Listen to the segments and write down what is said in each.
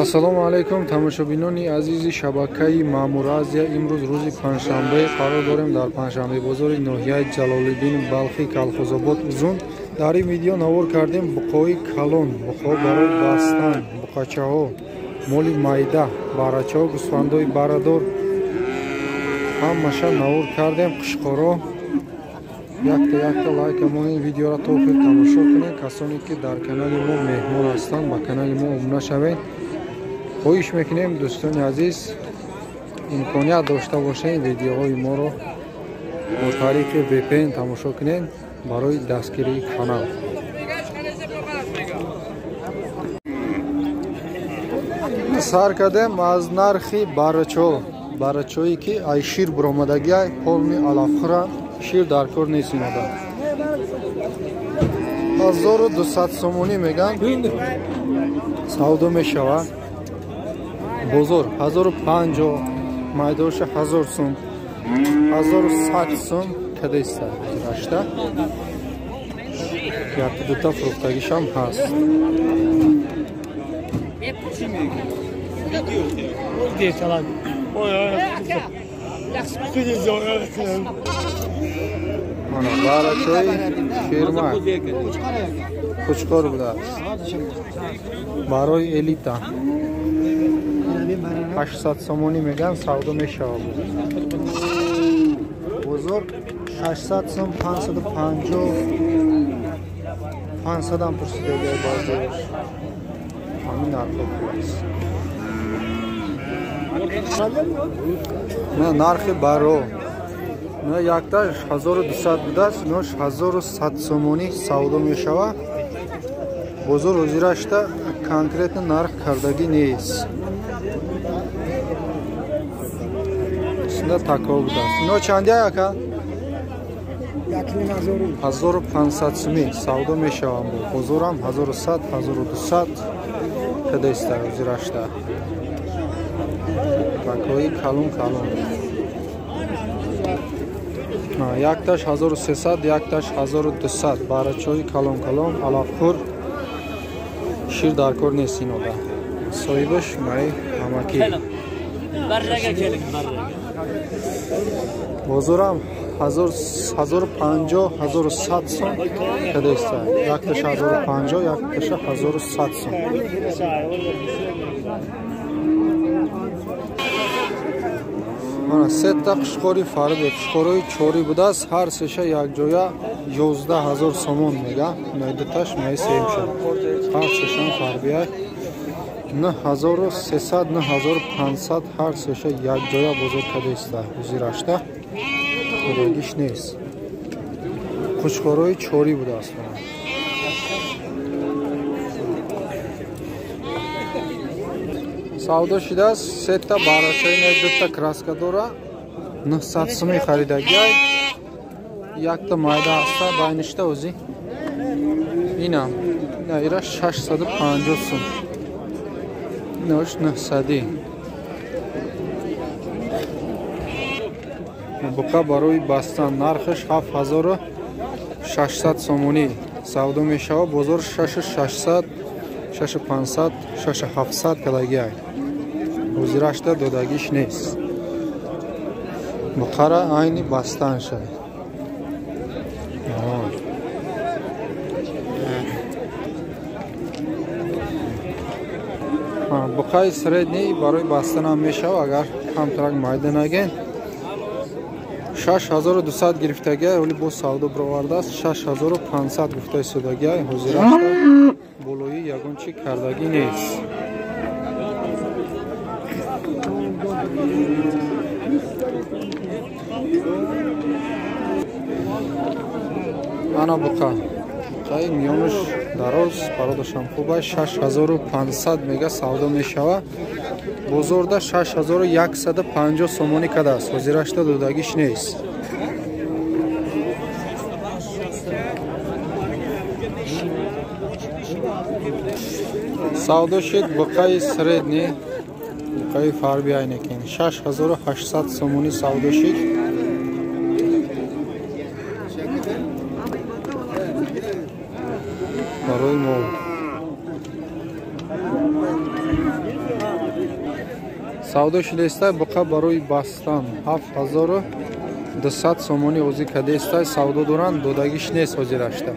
Ассалому алайкум тамошобинони азизи шабакаи Маъмур Азия. Имрӯз рӯзи панҷшанбе қарор дорем дар панҷшанбе бозори ноҳияи Ҷалолиддин Балхӣ, Калхозобод, Узун. Дар ин видео навор кардем буқои калон, буқо барои бастан, буқачаҳо, моли майда, барачаҳо, гӯсфандои барадор ҳамаша навор кардем. Қушқоро якта якта лайк монед, видеоро то охир тамошо кунед. Касоне ки дар канали мо меҳмон ҳастанд, ба канали мо обуна шавед. Хоҳиш мекунем, дӯстони азиз, имконият дошта бошед, видеоҳои моро бо тариқи VPN тамошо кунед барои дастгирии канал. Сар кардем аз нархи барачо, барачое ки ай шир буромадагиай, полни алафхӯра, шир дар кор нест. Инода 1200 сомонӣ меган, савдо мешавад. Бозор 1050, майдоша 1000 сум, 1100 сум кадеста рашта. Як дута фурӯхтагишам ҳаст. Мана барачои фирма Қучқор будааст барои элита 800 сомонӣ меган, савдо мешавад. Бозор 600 сом, 550, 500 ам пурсидагиай баъзеаш. Ҳамин нархҳо будааст. На нархи баро на якташ 1200 будааст, нош 1100 сомонӣ савдо мешавад. Бозор ҳозирашта конкретно нарх кардагӣ нест. Синда тако будааст. Ино чандия ака? 1500 сумӣ савдо мешаванд. Бозорам 1100, 1200 кадаиста ҳозирашта. Такои калон калон. Якташ 1300, якташ 1200. Барачои калон калон, алафхӯр, шир дар кор нест инода. Соҳибаш май ҳамакӣ. Бозорам 1050, 1100 сом кадаиста. Якташ 1050, якташа 1100 сом. Мана сета қушқори фарбе, қушқорои чорӣ будааст, ҳар сеша якҷоя 11000 сомон мега. Инои дуташ, инои сеюмша. Ҳар сешам фарбия 9300, 9500 ҳар сеша якҷоя бозор кадаиста. Ҳузирашта хӯрогиш нест. Қушқорои чорӣ будааст. Савдо шудааст сета барачаи, инои дута краска дора, 900 сумӣ харидагиай. Якта майда ҳаста байништа ӯзи. Инам ина ира 650 сум. Инош 900. Буқа барои бастан нархаш 7600 сомонӣ савдо мешавад. Бозор 6600, 6500, 6700 калагиай. Ҳозирашта додагиш нест. Буқара айни бастан шай. Буқаи средний барои бастанам мешавад, агар камтарак майда наген. 6200 гирифтагиай, ҳоли боз савдо бировардааст. 6500 гуфта истодагиай, ҳозирашта болои ягон чӣ кардагӣ нест. Ана буқа. Буқаи миёнаш дароз, пародашам хуб аст. 6500 мега савдо мешавад. Бозорда 6150 сомонӣ кадааст. Ҳозирашта додагиш нест. Савдо шуд буқаи средний, буқаи фарби айнекин 6800 сомонӣ савдо шуд. Барои мол. Савдо шудааста буқа барои бастан 7200 сомонӣ озӣ кардааста. Савдо доранд, додагиш нест ҳозирашта.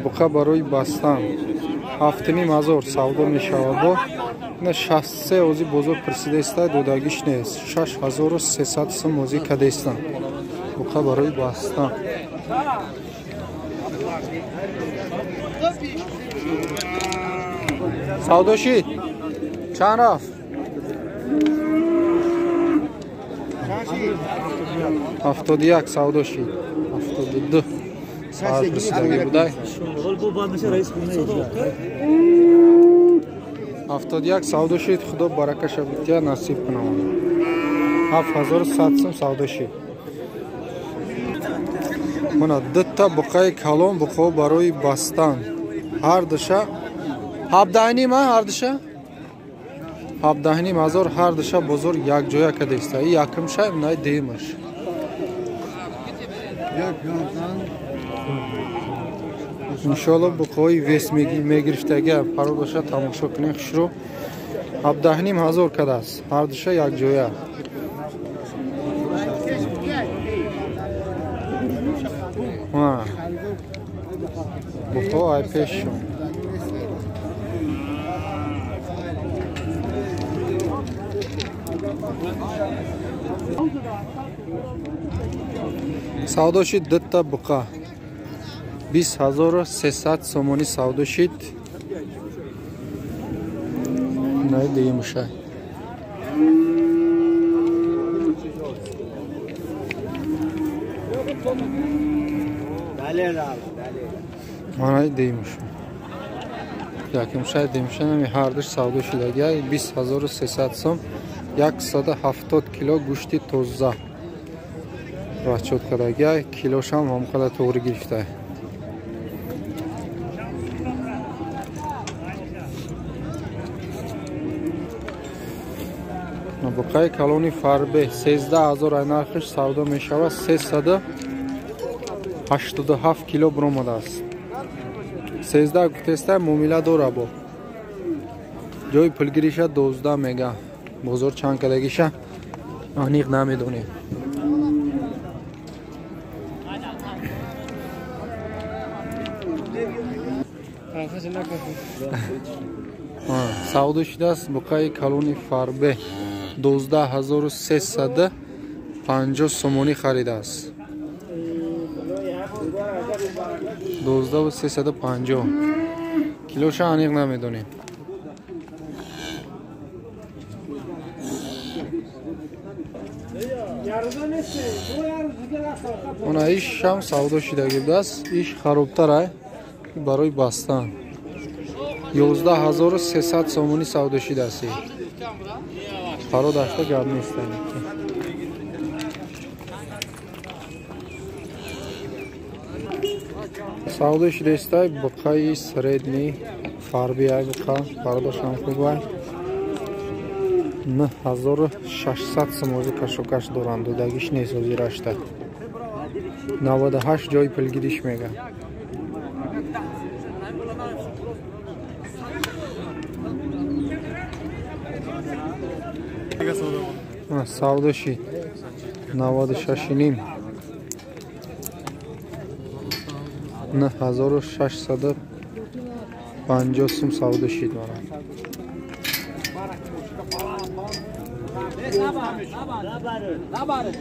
Буқа барои бастан 7500 савдо мешавад. Бо на 63 озӣ бозор пурсидааста, додагиш нест. 6300 сум озӣ кардааста. Буқа барои бастан. Савдо шид? Чанд рафт? 71 савдо шид. 72 саат пурсидагӣ будай. 71 савдо шид. Худо баракаша бития насиб кунад. 7100 сум савдо шид. Мана дта буқаи калон буқо барои бастан. Ҳар душа 17.5, ҳар душа 17.5 ҳазор, ҳар душа бозор якҷоя кардааста. И якумша, най дуюмаш. Иншоалло буқои вес мегирифтага пародаша тамошо кунем хушрӯ. 17.5 ҳазор кардааст. Ҳар душа якҷоя. Буқо ай пешшон. Савдо шид дта буқа 20300 сомонӣ савдо шид. Най дуюмша. Манай дуюмша. Якумша, дуюмша нами ҳардуш савдо шидагиай 20300 сом, 170 кило гӯшти тоза расчёт кардагиай, килошам ҳамқадар тоғри гирифтай. Буқаи калони фарбе 13000 ай нархиш савдо мешавад. 387 кило баромадааст. 13 гуфтеста, муомила дора бо. Ҷои пулгириша 12 мега. Бозор чанд кардагиша аниқ намедонем. Савдо шудааст буқаи калони фарбе 12350 сомонӣ харидааст. 12350 килоша аниқ намедонем. Она ишам савдо шудагӣ будааст. Иш харобтар ай барои бастан. 11300 сомонӣ савдо шудааст. Паро дашта гап нест. Савдо шудааст буқаи средний фарби ай буқа пародашам хуб ай. 9600 сомонӣ кашокаш доранд, додагиш нест ҳозирашта. 98 ҷои пулгириш мега. Савдо шид 96.5 9650 сум савдо шид. Мана